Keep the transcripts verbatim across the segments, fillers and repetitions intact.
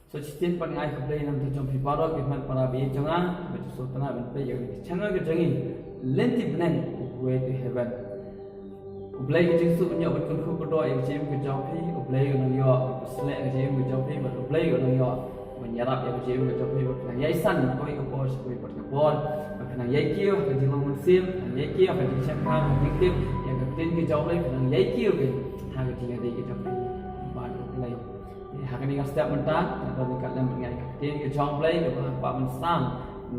So, shisien pat nga ai khublei na ka bynta jong phi baroh ki khmat para bangeit jong nga ba ju sngewtynnat ban peit ïa ka channel ka jong ngi, Lynti Bneng, Way to Heaven. U Blei ka jingsuk un ïoh ban kyrkhu kyrdoh ïa ka jingim ka jong phi, U Blei un ïoh ban pynsleh ïa ka jingim ka jong phi, bad U Blei un ïoh ban ïarap ïa ka jingim ka jong phi, bad phi nang ïai san kawei ka por sha kawei pat ka por, bad phi nang ïai kiew ha ka jinglong mynsiem, nang ïai kiew ha ka jingshemphang, ha ka jingtip ïa ka ktien ka jong U Blei, phi nang ïai kiew ha ka jingïadei ka jong phi bad U Blei. Ha kane ka step mynta, nga don ryngkat lem bad nga ïa ka ktien ka jong U Blei kaba nga kwah ban sam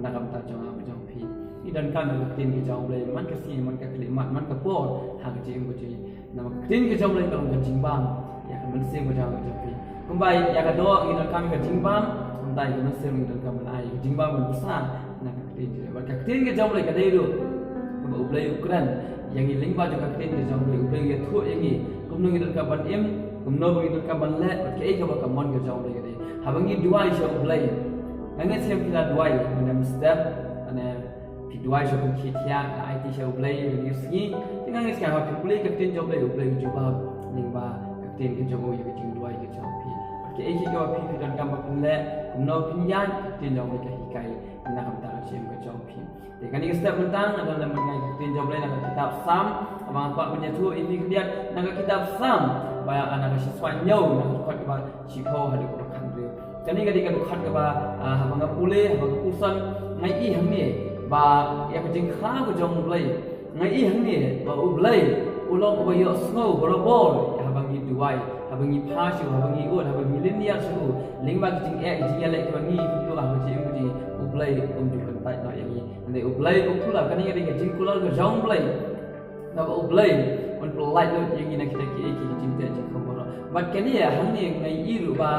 na ka bynta jong nga bad jong phi. Ngi donkam ïa ka ktien ka jong U Blei man ka sngi, man ka khyllipmat, man ka por, ha ka jingim ka jong ngi. Namar ka ktien ka jong U Blei ka long ka jingbam ïa ka mynsiem ka jong nga bad jong phi. Kumba ïa ka doh ngi donkam ïa ka jingbam, kumta ïa ka mynsiem ngi donkam ban ai ïa ka jingbam ban bsa na ka ktien ka jong U Blei. Bad ka ktien ka jong U Blei ka dei ruh kaba U Blei u kren ïa ngi lyngba jong ka ktien ka jong U Blei, U Blei u ïathuh ïa ngi kumno ngi donkam ban im, kumno ba ngi donkam ban leh, bad kaei kaba ka mon ka jong U Blei ka dei. Haba ngi duwai sha U Blei, nga ngeit skhem phi la duwai mynne mynstep, lane phi duwai sha u Kynrad, phi aiti sha U Blei ïa kane ka sngi. Te nga ngeit skhem haba phi pule ka ktien jong U Blei, U Blei u jubab lyngba ka ktien ka jong u ïa ka jingduwai ka jong phi. Bad kaei kaei kaba phi, phi donkam ban pynleh, kumno phin ïaid, ka ktien jong U Blei ka hikai na ka bynta ka jingim ka jong phi. Te kane ka step mynta nga don lem bad nga ïa ka ktien jong U Blei na ka kitab Salm, haba nga kwah ban ïathuh ïa phi khyndiat na ka kitab Salm, ba ïa na ka shispah hynñiew, na ka dkhot kaba shiphew haduh kaba khathynriew. Kane ka dei ka dkhot kaba, ah, haba nga pule, haba nga puson, nga ïohi hangne ba ïa ka jingkha ka jong U Blei. Nga ïohi hangne ba U Blei u long uba ïohsngew barabor ïa haba ngi duwai, haba ngi phai sha u, haba ngi ud, haba ngi lynñiar sha u. Lyngba ka jingeh, ka jingïaleh kaba ngi ïohi ha ka jingim ka jong ngi, U Blei um ju kyntait noh ïa ngi. Hynrei U Blei u kular, kane ka dei ka jingkular ka jong U Blei. Naba U Blei un pyllait lut ïa ngi na kita kiei kiei ki jingteh jingkhong baroh. Bad kane hangne nga ïohi ruh ba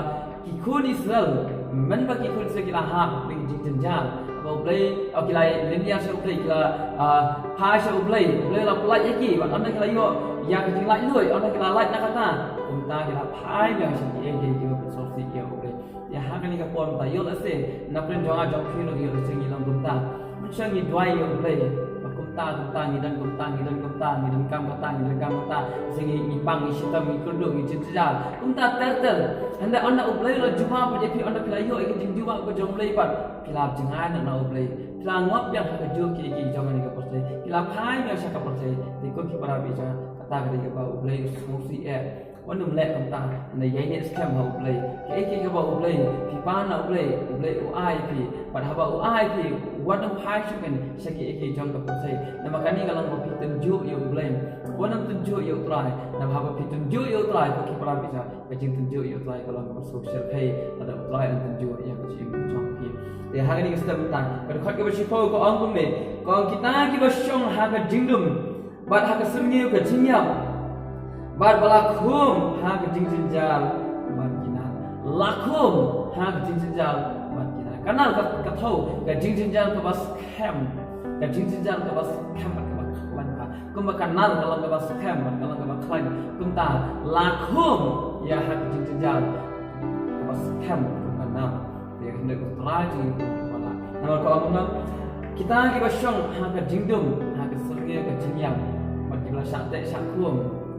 ki khun Israel, mynba ki khun Israel ki la hap ha ka jingjynjar, ba U Blei, oh, ki la lynñiar sha U Blei, ki la, ah, phai sha U Blei, U Blei u la pyllait ïa ki, bad ynda ki la ïoh ïa ka jinglaitluid, ynda ki la lait na kata, kumta ki la phai biang sha kiei kiei kiba pynsngewsih ïa U Blei. Ïa ha kane ka por mynta, ïoh lehse na pdeng jong nga jong phi ruh, ïoh lehse ngi long kumta. Mynta ngi duwai ïa U Blei ba kumta kumta, ngi don kumta, ngi don kumta, ngi donkam kata, ngi donkam kata. Lehse ngi, ngi pang, ngi shitom, ngi kyrduh, ngi jynjar, kumta ter ter. Hynrei ynda U Blei u la jubab ïa phi, ynda phi la ïoh ïa ka jingjubab ka jong U Blei pat, phi la jngai noh na U Blei, phi la ngop biang ha kajuh kiei kiei jong kane ka pyrthei, phi la phai biang sha ka pyrthei. Te ko ki para bangeit jong nga, kata ka dei kaba U Blei u sngewsih eh. Wat nym leh kumta, hynrei ïaineh skhem ha U Blei. Kiei kiei kaba U Blei, phi pan na U Blei, U Blei u ai phi. Bad haba u ai phi, wat nym phai shuh kein sha kiei kiei jong ka pyrthei. Namar kane ka long ba phi tynjuh ïa U Blei. Wat nym tynjuh ïa U Trai. Namar haba phi tynjuh ïa U Trai, ko ki para bangeit jong nga, ka jingtynjuh ïa U Trai ka long kaba sngewsih, lada U Trai un tynjuh ïa ka jingim ka jong phi. Te ha kane ka step mynta, ka dkhot kaba shiphew ka ong kumne, ka ong, kita kiba shong ha ka jingdum bad ha ka syrngiew ka jingïap, bad ba la khum ha ka jingjynjar bad ki nar. La khum ha ka jingjynjar bad ki nar. Ka nar ka, ka thew, ka jingjynjar kaba skhem, ka jingjynjar kaba skhem bad kaba khlaiñ bha. Kumba ka nar ka long kaba skhem bad ka long kaba khlaiñ, kumta la khum ïa ha ka jingjynjar kaba skhem kum ka nar. Te ka hynrei U Trai jong ngi u ba lah. Namar ka ong kumno? Kita kiba shong ha ka jingdum, ha ka syrngiew ka jingïap, bad kiba la shah teh shah khum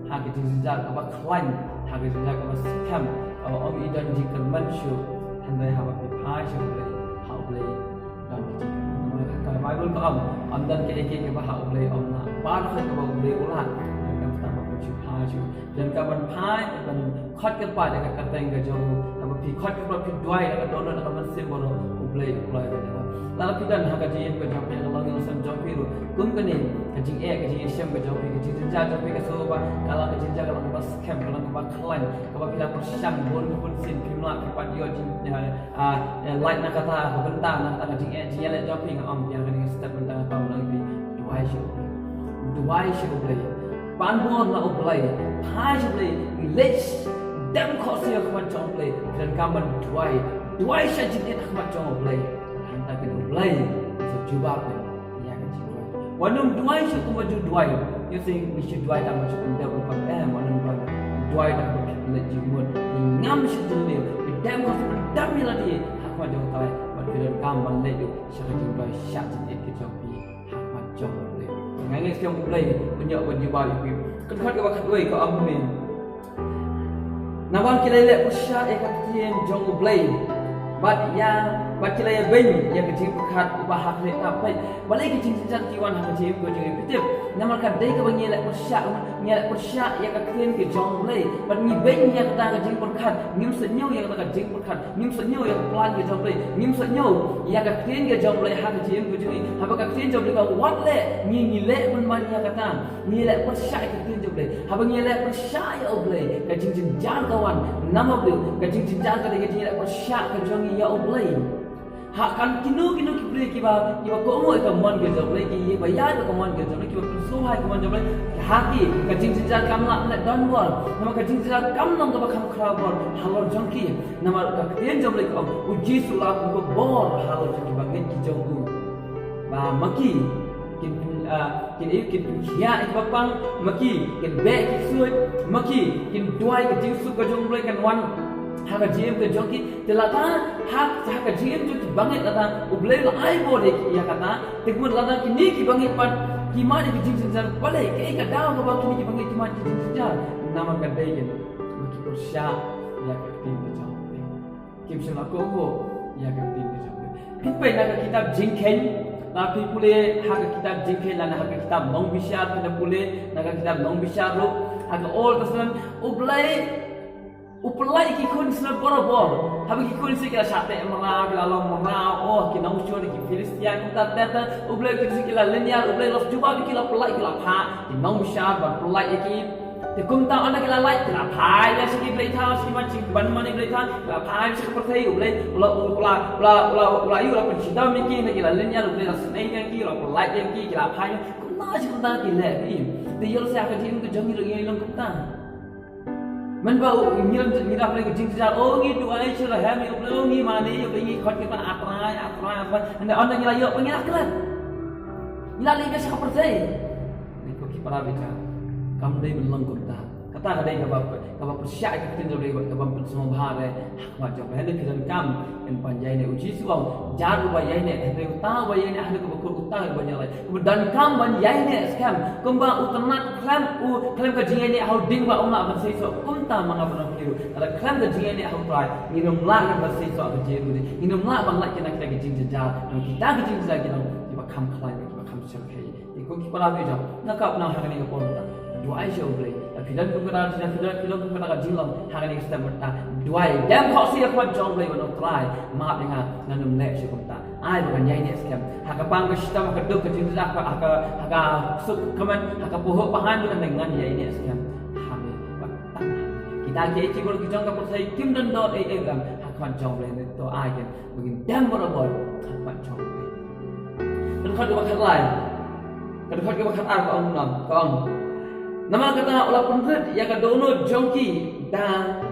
ha ka jingjynjar kaba khlaiñ, ha ka jingjynjar kaba skhem, kaba ym i don jingkyrmen shuh. Hynrei haba phi phai sha U Blei, ha U Blei don ka jingkyrmen. Namar ka Baibl ka ong, ym don kaei kaei kaba ha U Blei ym lah. Baroh kaba U Blei u lah, ka bynta ba phin shu phai sha u. Donkam ban phai, ban khot kyrpad ïa ka kyrteng ka jong u. Haba phi khot kyrpad, phi duwai da ka dohnud, da ka mynsiem baroh, U Blei u kloi ban jubab. Lada phi don ha ka jingim ka jong phi, ha ka longïing longsem jong phi ruh, kum kane, ka jingeh, ka jingïashem ka jong phi, ka jingjynjar jong phi, ka sngewbha ka long ka jingjynjar, ka long kaba skhem, ka long kaba khlaiñ, kaba phi la pyrshang bun bun sien, phim lah, phi pat ïoh jing, eh, ah, eh, lait na kata ka bynta, na kata ka jingeh jingïaleh jong phi. Nga ong ïa kane ka step mynta, nga ong ïa phi, duwai sha U Blei. Duwai sha U Blei. Pan bor na U Blei. Phai sha U Blei. Leit dem khohsiew ha khmat jong U Blei. Donkam ban duwai. Duwai sha jingit ha khmat jong U Blei. Hangta U Blei u sa jubab ïa ka jingduwai. Wat nym duwai shuh kumba ju duwai. Ïa shisha ngi shu duwai tang ba shu pyndep rukom, eh, wat nym duwai. Duwai tang ba phi leit jingmut. Ngam shu jingmut. Phi dem khohsiew, phi dem ïa lade ha khmat jong U Trai. Bad phi donkam ban leit sha ka jingduwai, sha jingit ka jong phi ha khmat jong U Blei. Nga ngeit skhem U Blei un ïoh ban jubab ïa phi. Ka dkhot kaba khatwei ka ong kumne. Namar ki la ïaleh pyrshah ïa ka ktien jong U Blei, Bad ïa, bad ki la ïa beiñ ïa ka jingpyrkhat uba ha khlieh tap. Peit balei ki jingjynjar ki wan ha ka jingim ka jong ngi, phi tip? Namar ka dei kaba ngi leh pyrshah, ngi leh pyrshah ïa ka ktien ka jong U Blei. Bad ngi beiñ ïa kata ka jingpyrkhat, ngim sngewthuh ïa kata ka jingpyrkhat, ngim sngewthuh ïa ka plan ka jong U Blei, ngim sngewthuh ïa ka ktien ka jong U Blei ha ka jingim ka jong ngi. Haba ka ktien jong U Blei ka wat leh, ngi, ngi leh pynban ïa kata. Ngi leh pyrshah ïa ka ktien jong U Blei. Haba ngi leh pyrshah ïa U Blei, ka jingjynjar ka wan. Namar U Blei, ka jingjynjar ka dei ka jingleh pyrshah ka jong ngi ïa U Blei. Ha, kan kino kino ki briew kiba, kiba kohnguh ïa ka mon ka jong U Blei, kiba ïaid ïa ka mon ka jong U Blei, kiba pynsngewbha ïa ka mon jong U Blei, ha ki, ka jingjynjar kam lah ban don bor. Namar ka jingjynjar kam long kaba kham khraw bor halor jong ki. Namar ka ktien jong U Blei ka ong, U Jisu u la pynkup bor halor jong ki bangeit ki jong u, ba ma ki kin pyn, ah, kin ïa, kin pynkhiah ïa kiba pang, ma ki kin beh ïa ki ksuid, ma ki kin duwai, ka jingsuk ka jong U Blei kan wan ha ka jingim ka jong ki. Te lada ha, ha ka jingim jong ki bangeit lada U Blei u la ai bor ïa kata, te kumno lada kine ki bangeit pat ki mad ïa ka jingjynjar? Balei, kaei ka daw kaba kine ki bangeit ki mad ïa ka jingjynjar? Namar ka dei kine ba ki pyrshah ïa ka ktien ka jong U Blei. Kim shym la kohnguh ïa ka ktien ka jong U Blei. Phi peit na ka kitab Jingkheiñ, lada phi pule ha ka kitab Jingkheiñ, lane ha ka kitab Nongbishar, phi la pule na ka kitab Nongbishar ruh, ha ka Old Testament, U Blei u pynlait ïa ki khun Israel barabor. Haba ki khun Israel ki la shah teh mraw, ki la long mraw, oh, ki nongshun ki Philistia, kumta ter ter, U Blei, ki Israel ki la lynñiar, U Blei u la jubab ïa ki, u la pynlait ïa ki, u la phah ki nongbishar ban pynlait ïa ki. Te kumta ynda ki la lait, ki la phai ïa sha ki blei thaw, sha ki man, sha ki ban mane blei thaw, ki la phai sha ka pyrthei, U Blei u la, u la, u la, u la, u la, u la pynshitom ïa ki, ynda ki la lynñiar, U Blei u la sneng ïa ki, u la pynlait ïa ki, ki la phai. Kumta shi kumta ki leh ïa ki. Te ïoh lehse ha ka jingim ka jong ngi ruh ngi long kumta. Mynba u ngi, ngi dap leh ka jingjynjar, oh, ngi duwai sha la hem ïa U Blei, oh, ngi mane ïa U Blei, ngi khot kita, A Trai, A Trai, A Trai. Ynda ynda ngi la ïoh ba ngi la klet, ngi la leit sha ka pyrthei. Ngi ko ki para bangeit, kam dei ban long kumta. Kata ka dei kaba, kaba pyrshah ïa ka ktien jong U Blei, kaba pynsngewbha ïa ka khmat jong U Blei. Hynrei phi donkam ban ïaineh. U Jisu u ong, jar uba ïaineh, hynrei uta uba ïaineh, hynrei kaba kut uta uba ïaleh. Kaba donkam ban ïaineh skhem. Kumba u tynnad khlem, u khlem ka jingïaineh ha u dieng ba um lah ban seisoh, kumta ma nga bad phi ruh, lada khlem ka jingïaineh ha U Trai, ngin ym lah ban seisoh ka jingïaineh. Ngin ym lah ban lait kane ka jingjynjar. Namar kita ki jingjynjar ki long kiba kham khlaiñ, kiba kham shyrkhei. Te ko ki para bangeit, nga kwah ban ong ha kane ka por mynta, duwai sha U Blei. Lada phi don kum kata, lada phi don, phi don kum kata ka jinglong ha kane ka step mynta, duwai. Dem khohsiew ïa ka khmat jong U Blei, ban ong, Trai, map ïa nga, ngan ym leh shuh kumta. Ai ba ngan ïaineh skhem ha ka pang ka shitom, ha ka duk ka jingjynjar, ha ka, ha ka suk kmen, ha ka pahuh pahan, ngan, ngan ïaineh skhem ha me bad tang ha me. Kita kiei kiei baroh ki jong ka pyrthei kim don dor ei ei ruh ha ka khmat jong U Blei. To ai kin ba ngin dem barabor ha ka khmat jong U Blei. Ka dkhot kaba khatlai. Ka dkhot kaba khatar ka ong kumno, ka ong, namar kata u la pynrit ïa ka dohnud jong ki da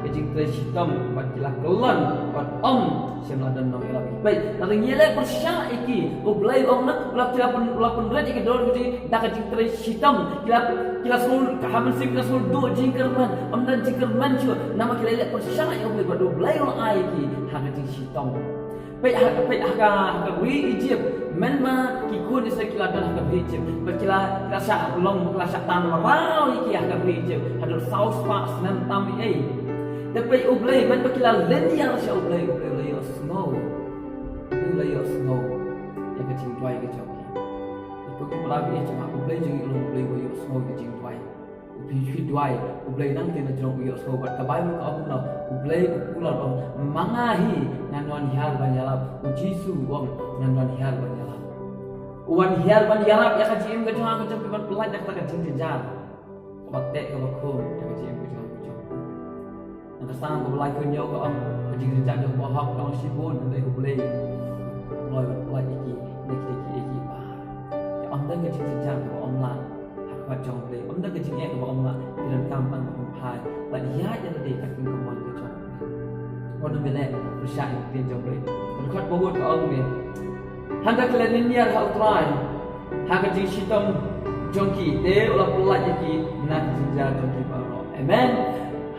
ka jingtrei shitom bad ki la kyllon bad ym shym la don nongïarap. Peit, lada ngi leh pyrshah ïa ki, U Blei u ong na, u la, ki la pyn, u la pynrit ïa ka dohnud jong ki da ka jingtrei shitom. Ki la, ki la sngew, ha mynsiem ki la sngew duh jingkyrmen, ym don jingkyrmen shuh, namar ki la leh pyrshah ïa U Blei bad U Blei u la ai ïa ki ha ka jingshitom. Peit ha, peit ha ka, ha ka ri Egypt. Mynba ki khun Israel ki la don ha ka ri Egypt, peit ki la, ki la shah long, ki la shah tan mraw ïa ki ha ka ri Egypt haduh saw spah snem tam ei. Te peit U Blei, mynba ki la lynñiar sha U Blei, U Blei u la ïohsngew. U Blei u la ïohsngew ïa ka jingduwai ka jong ki. Ko ki para bangeit jong nga, U Blei jong ngi u long U Blei uba ïohsngew ïa ka jingduwai. Phi, phi duwai, U Blei nangta u la jrong, u ïohsngew. Bad ka Baibl ka ong kumno, U Blei u kular, u ong, ma nga hi ngan wan hiar ban ïarap. U Jisu u ong ngan wan hiar ban ïarap. U wan hiar ban ïarap ïa ka jingim ka jong nga, ka jong phi, ban pynlait na kata ka jingjynjar kaba teh kaba khum ïa ka jingim ka jong nga, ka jong phi. Na ka Salm kaba lai, ka hynñiew ka ong, ka jingjynjar jong u bahok ka long shibun, hynrei U Blei u kloi ban pynlait ïa ki na kita kiei kiei baroh. Te ym don ka jingjynjar kaba ym lah ha khmat jong U Blei. Ym don ka jingeh kaba ym lah. Phi donkam tang ban phai bad ïaid ïa lade katkum ka mon ka jong U Blei. Wat nym leh pyrshah ïa ka ktien jong U Blei. Ka dkhot ba wut ka ong ne, hynda ki la lynñiar ha U Trai ha ka jingshitom jong ki, te u la pynlait ïa ki na ka jingjynjar jong ki baroh. Amen.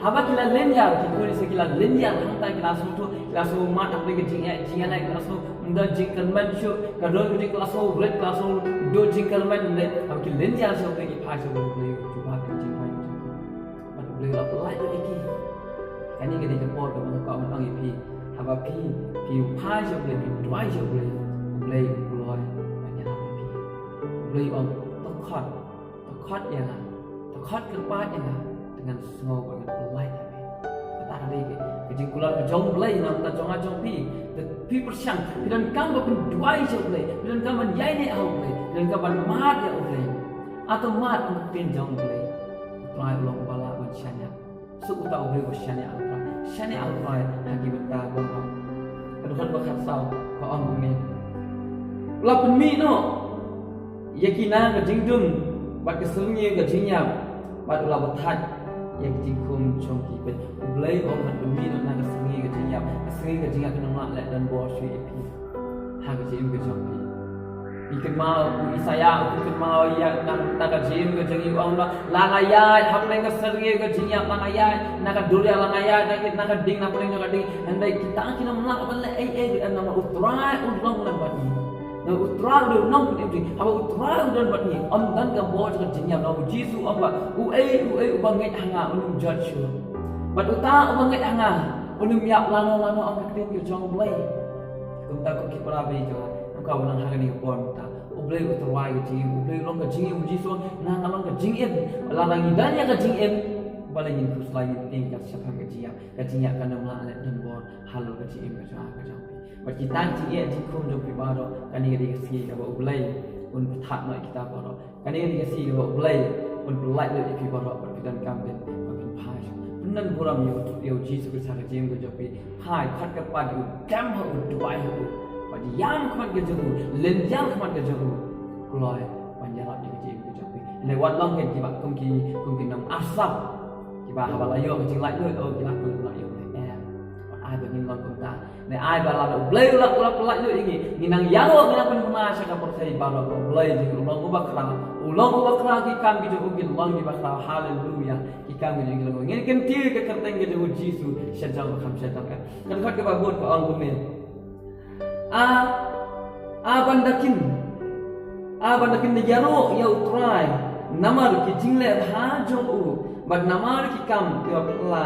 Haba ki la lynñiar, ki khun Israel ki la lynñiar, hangta ki la sngewthuh, ki la sngewmad ha ka jingeh, jingeh, ki la sngew ym don jingkyrmen shuh, ka don ka jing, ki la sngew rit, ki la sngew duh jingkyrmen, hynrei haba ki lynñiar sha U Blei, ki phai sha U Blei, U Blei u jubab ïa ka jingduwai jong ki. Bad U Blei u la pynlait ïa ki. Kane ka dei ka por kaba nga kwah ban ong ïa phi. Haba phi, phi phai sha U Blei, phi duwai sha U Blei, U Blei u kloi ban ïarap ïa phi. U Blei u ong, to khot, to khot ïa nga, to khot kyrpad ïa nga, te ngan sngew bad ngan pyllait ïa phi. Kata ka dei ka jingkular ka jong U Blei na ka bynta jong nga jong phi. Te phi pyrshang, phi donkam ban pynduwai sha U Blei, phi donkam ban ïaineh ha U Blei, phi donkam ban mad ïa U Blei. Hato mad ong ka ktien jong U Blei. U Trai u long uba lah ban shaniah. Suk uta U Blei uba shaniah, U Trai. Shaniah, U Trai, ha ki bynta baroh. Ka dkhot ba khatsaw ka ong kumne. U la pynmih noh ïa ki na ka jingdum bad ka syrngiew ka jingïap, bad u la bthait ïa ki jingkhum jong ki. Peit, U Blei u ong, ngan pynmih noh na ka syrngiew ka jingïap. Ka syrngiew ka jingïap kan ym lah leh donbor shuh ïa phi ha ka jingim ka jong phi. Phi kynmaw, u Isaïah u kynmaw ïa na ka jingim ka jong u, u ong, la nga ïaid hapdeng ka syrngiew ka jingïap, la nga ïaid na ka duriaw, la nga ïaid na ka, na ka ding, na pdeng jong ka ding. Hynrei kita kim lah ban leh ei ei ruh, namar U Trai u long lem bad ngi. Namar U Trai u long bad ngi. Haba U Trai u don bad ngi, ym don ka bor jong ka jingïap. Namar U Jisu u ong ba uei uei uba ngeit ha nga un ym jot shuh. Bad uta uba ngeit ha nga un ym ïap lano lano, ong ka ktien ka jong U Blei. Kumta ko ki para bangeit jong nga, kum ka ba nang ha kane ka por mynta, U Blei u tyrwa ïa ka jingim, U Blei u long ka jingim, U Jisu u ong nga nga long ka jingim. Lada ngi don ïa ka jingim, balei ngin khuslai, ngin tieng ïa ka shaphang ka jingïap. Ka jingïap kan ym lah leh donbor halor ka jingim ka jong nga ka jong phi. Bad kita ki jingeh jingkhum jong phi baroh, kane ka dei ka sngi kaba U Blei un pynthat noh ïa kita baroh. Kane ka dei ka sngi kaba U Blei un pyllait lut ïa phi baroh, bad phi donkam ban, ban phai. Pyndon burom ïa U, ïa U Jisu Khrist ha ka jingim ka jong phi. Phai, khot kyrpad ïa u, dem ha u, duwai ha u. Bad ïam khmat ka jong u, lynñiar khmat ka jong u, kloi ban ïarap ïa ka jingim ka jong phi. Hynrei wat long ken kiba kum ki, kum ki nong arsap, kiba haba la ïoh ka jinglaitluid, oh, ki la klet noh ïa U Blei. Em. Wat ai ba ngin long kumta. Hynrei ai ba lada U Blei u la, u la pyllait lut ïa ngi, ngin nang ïaroh, ngin nang pynbna sha ka pyrthei baroh ba U Blei jong ngi u long uba khraw, u long uba khraw, ki kam ki jong u ki long kiba khraw. Haleluya. Ki kam ki jong u ki long. Ngin kyntiew ïa ka kyrteng ka jong U Jisu sha jong ba kham sha jong ka. Ka dkhot kaba bud ka ong kumne. A, a ban da kin, a ban da kin ïaroh ïa U Trai namar ki jingleh bha jong u, bad namar ki kam kiba phylla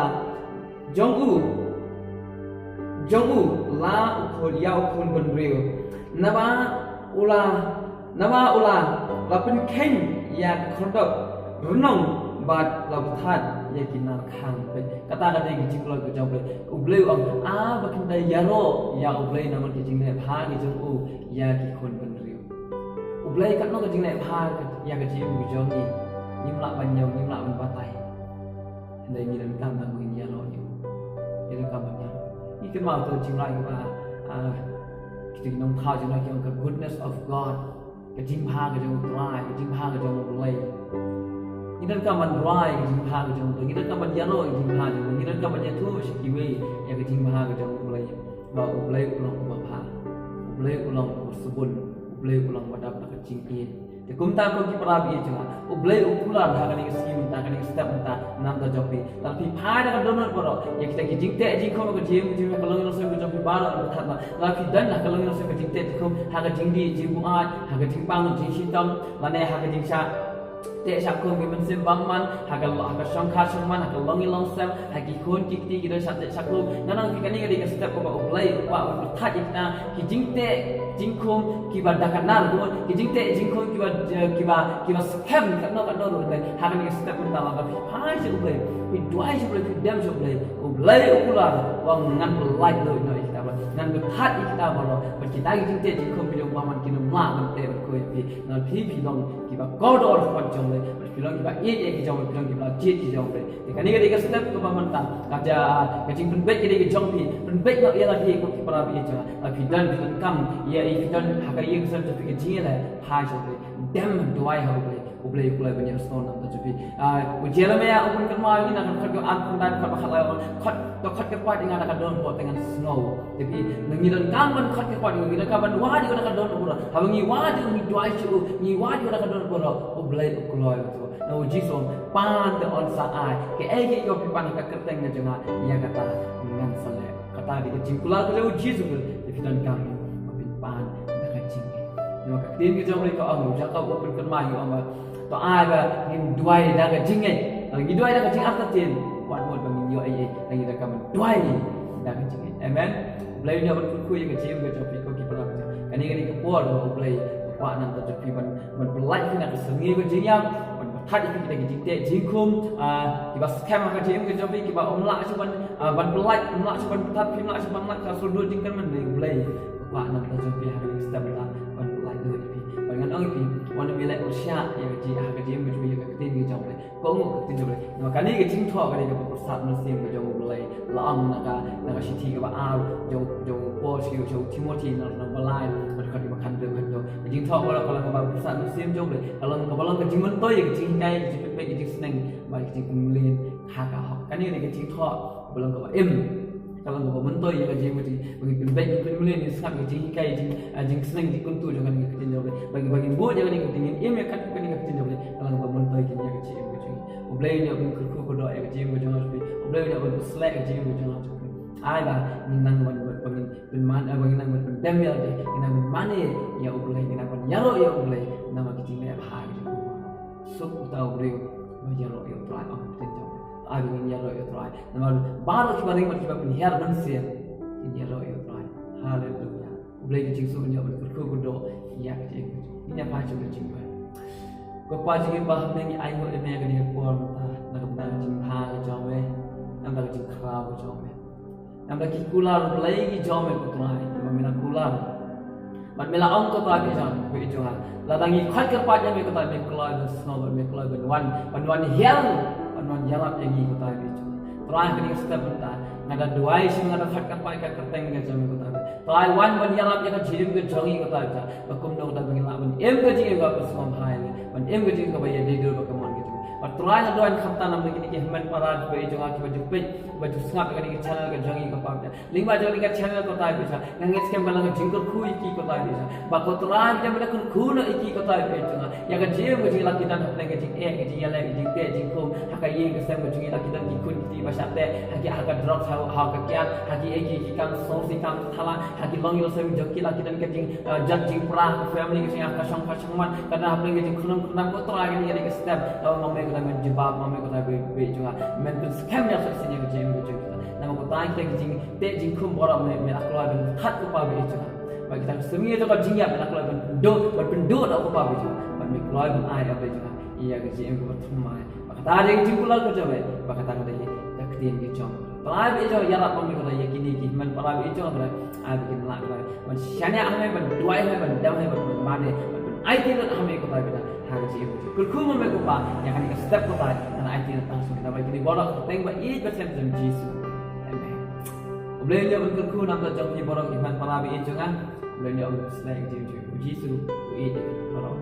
jong u, jong u la u khun, ïa u khun bynriew. Naba u la, naba u la, la pynkheiñ ïa ka khyrdop rnong bad la bthait ïa ki nar khang. Peit, kata ka dei ka jingkular ka jong U Blei. U Blei u ong, a ba kin da ïaroh ïa U Blei namar ki jingleh bha ki jong u ïa ki khun bynriew. U Blei katno ka jingleh bha ïa ka jingim ka jong ngi. Ngim lah ban ñiew, ngim lah ban batai. Hynrei ngi donkam ban ïaroh ïa u. Ngi donkam ban ïaroh. Ngi kynmaw ïa uto u jingrwai kaba, ah, kita ki nongthaw jingrwai ki ong ka goodness of God. Ka jingbha ka jong U Trai, ka jingbha ka jong U Blei. Ngi donkam ban rwai ka jingbha ka jong U Blei. Ngi donkam ban ïaroh ka jingbha jong U Blei. Ngi donkam ban ïathuh sha kiwei ïa ka jingbha ka jong U Blei. Ba U Blei u long uba bha. U Blei u long uba sbun. U Blei u long uba dap da ka jingïeit. Te kumta ko ki para bangeit jong nga, U Blei u kular ha kane ka sngi mynta, kane ka step mynta na ka bynta jong phi. Lada phi phai da ka dohnud baroh ïa kita ki jingteh jingkhum ka jingim, ka jingim ka longïing longsem ka jong phi baroh, lada phi don ha ka longïing longsem ka jingteh jingkhum, ha ka jingdih jingbuaid, ha ka jingpang jingshitom, lane ha ka jingshah teh shah khum ki mynsiem bymman, ha ka, ha ka shongkha shongman, ha ka longïing longsem, ha ki khun ki kti ki don shah teh shah khum. Ngan ong ïa phi, kane ka dei ka step kaba U Blei u kwah ban pynthat ïa kita ki jingteh jingkhum kiba da ka nar bun, ki jingteh jingkhum kiba, kiba, kiba skhem katno katno ruh. Hynrei ha kane ka step mynta lada phi phai sha U Blei, phi duwai sha U Blei, phi dem sha U Blei, U Blei u kular, u ong ngan pyllait lut noh ïa kita baroh, ngan pynthat ïa kita baroh. Bad kita ki jingteh jingkhum ki jong U Blei man kin ym lah ban teh ban khuid ïa phi. Namar phi, phi long kiba kordor ha khmat jong U Blei, phi long kiba ïeit ïa ki jong U Blei, phi long kiba la jied ki jong U Blei. Te kane ka dei ka step kaba mynta, ka ja, ka jingpynbeit ka dei ka jong phi. Pynbeit noh ïa lade ko ki para bangeit jong nga. Lada phi don, phi donkam ïa, phi don ha ka ïing ka sem jong phi ka jingïaleh, phai sha U Blei. Dem duwai ha U Blei. U Blei u kloi ban ïasnoh na ka bynta jong phi. Ah, u Jeremiah u pynkynmaw ïa ngi na ka dkhot kaba ar, na ka dkhot ba khatlai, khot, to khot kyrpad ïa nga na ka dohnud baroh te ngan sngew. Te phi, ngi donkam ban khot kyrpad ïa u, ngi donkam ban wad ïa u na ka dohnud baroh. Haba ngi wad ïa u, ngi duwai sha u, ngi wad ïa u na ka dohnud baroh, U Blei u kloi. Na u Jisu u ong, pan te yn sa ai. Kaei kaei kaba phi pan ha ka kyrteng ka jong nga, ïa kata ngan sa leh. Kata dei ka jingkular ka jong u Jisu Khrist, te phi donkam ban pan da ka jingngeit. Namar ka ktien ka jong U Blei ka ong, u Jakob u pynkynmaw u ong ba, to ai ba ngin duwai da ka jingngeit. Ngi duwai da ka jingartatien, wat mut ba ngin ïoh ei ei, ngi donkam ban duwai. Amen. Blei ïa ban kyrkhu ïa ka jingim ka jong phi ko ki para ka jong. Kane kane ka por ba Blei ba namta jong phi ban ban pynlait phi na ka sngi ka jingïap, ban pynthait phi kita ki jingteh jingkhum, ah, kiba skhem ha ka jingim ka jong phi, kiba ym lah shuh ban, ah, ban pynlait, ym lah shuh ban pynthait, ym lah shuh ban lait ka shu dut jingkyrmen. Blei ba namta jong phi ha ka step ta ban pynlait lut phi. Ban ngan ong phi, wan mi leh pyrshah ïa ka jingim ka jong phi ïa ka ktien ka jong Blei. Ko ngu ka ktien jong Blei. Namar kane ka jingthoh kane ka ba pyrsad mynsiem ka jong U Blei. La ong na ka na ka shithi kaba ar jong jong Paul sha u Timothy na na ba lai. Bad ka ba khan de khan jong. Ka jingthoh ka la ka ba pyrsad mynsiem jong Blei. Ka long ka ba long ka jingmyntoi ka jinghikai ka jingpynbeit ka jingsneng ba ka jingpynmlien ha ka hok. Kane ka jingthoh ba long ka ba im. Ka long kaba myntoi ïa ka jingmut ba ngi pynbeit ngi pynmlien ngi sngap ïa ka jinghikai jing, ah, jingsneng jingkyntu jong kane ka ktien jong U Blei. Ba ngi ba ngi bud ïa kane ka ktien, ngi im ïa kane ka ktien jong U Blei. Ka long kaba myntoi ïa ka jingim ka jong ngi. U Blei un ïa ban kyrkhu kyrdoh ïa ka jingim ka jong ngi. U Blei un ïa ban pynsleh ïa ka jingim ka jong ngi. Ai ba ngin nang ban ban pynman, ah, ba ngin nang ban pyndem ïa lade, ngin nang ban mane ïa U Blei, ngin nang ban ïaroh ïa U Blei. Namar ka jingleh bha ka jong U Blei. Suk uta u briew ba ïaroh ïa U Trai, ong ka ktien jong U Blei. Ai ba ngin ïaroh ïa U Trai. Namar baroh kiba ring bad kiba pynhiar mynsiem kin ïaroh ïa U Trai. Haleluya. U Blei ka jingsuk un ïa ban kyrkhu kyrdoh ïa ka jingim. Ngin ïa phai sha ka jingim. Ko Pa jingim ba ha bneng, ngi ainguh ïa me ha kane ka por mynta na ka bynta ka jingbha ka jong me, na ka bynta ka jingkhraw ka jong me, na ka bynta ki kular Blei ki jong me ko Trai, kiba me la kular. Bad me la ong ko Trai ba ïeit jong nga, lada ngi khot kyrpad ïa me ko Trai, me kloi ban sngewbha, me kloi ban wan, ban wan hiar, ban wan ïarap ïa ngi ko Trai ba ïeit jong nga. Trai ha kane ka step mynta nga da duwai sha me, nga da khot kyrpad ïa ka kyrteng ka jong me ko Trai. Trai wan ban ïarap ïa ka jingim ka jong ngi ko Trai ba ïeit jong nga. Ba kumno ko Trai ba ngin lah ban im ka jingim kaba sngewbha ïa ngi, ban im ka jingim kaba ïadei dur bad ka mon ka jong ngi. Bad Trai nga duwai khamtam namar kine ki hynmen para ba ïeit jong nga kiba ju peit, ba ju sngap ïa kane ka channel ka jong ngi ko Pa. Lyngba jong kane ka channel ko Trai ba ïeit jong nga, nga ngeit skhem ba la nga jingkyrkhu ïa ki ko Trai ba ïeit jong nga. Ba ko Trai ba ïeit jong nga da kyrkhu noh ïa ki ko Trai ba ïeit jong nga. Ïa ka jingim ka jong ngi la ki don hapdeng ka jingeh, ka jingïaleh, ka jingteh jingkhum. Ha ka ïing ka sem ka jong ngi la ki don ki khun ki kti ba shah teh, ha ki, ha ka drugs, ha, ha ka kiad, ha ki, ha ki, ki kam sngewsih kam thala, ha ki longïing longsem jong ki la ki don ka jing, eh, jot jingpra ha ka family ka jong ngi, ha ka shong ka shong man, ka don hapdeng ka jingkhlem khlem ko Trai kane ka dei ka step. Tang ma me ko Trai men jubab, ma me ko Trai ba ïeit jong nga. Men pynskhem ïa ka jingim ka jong ngi. Namar ko Trai ka jingteh jingkhum baroh me, me la kloi ban that ko Pa ba ïeit jong nga. Ba kita ki sngi jong ka jingïap me la kloi ban pynduh, ban pynduh da ko Pa ba ïeit jong nga. Ba me kloi ban ai ïa ba ïeit jong nga ïa ka jingim kaba thymmai. Ba kata dei ka jingkular ka jong me, ba kata ka dei ka ktien ka jong me. Trai ba ïeit jong nga, ïarap ma me ko Trai ïa kine ki hynmen para ba ïeit jong nga, Trai. Ai ba kin lah, Trai, ban shaniah ha me, ban duwai ha me, ban dem ha me, ban mane, ban aiti lut ha me ko Trai ba ïeit jong nga. Ha ka jingim ka jong ngi. Kyrkhu ma me ko Pa ïa kane ka step ko Trai, ngan aiti lut tang sha me. Namar kine baroh ha ka kyrteng ba ïeit ba sem jong U Jisu. Amen. U Blei un ïa ban kyrkhu namar jong phi baroh ki hynmen para ba ïeit jong nga. U Blei un ïa ban pynsleh ïa ka jingim jong phi. U Jisu u ïeit ïa phi baroh.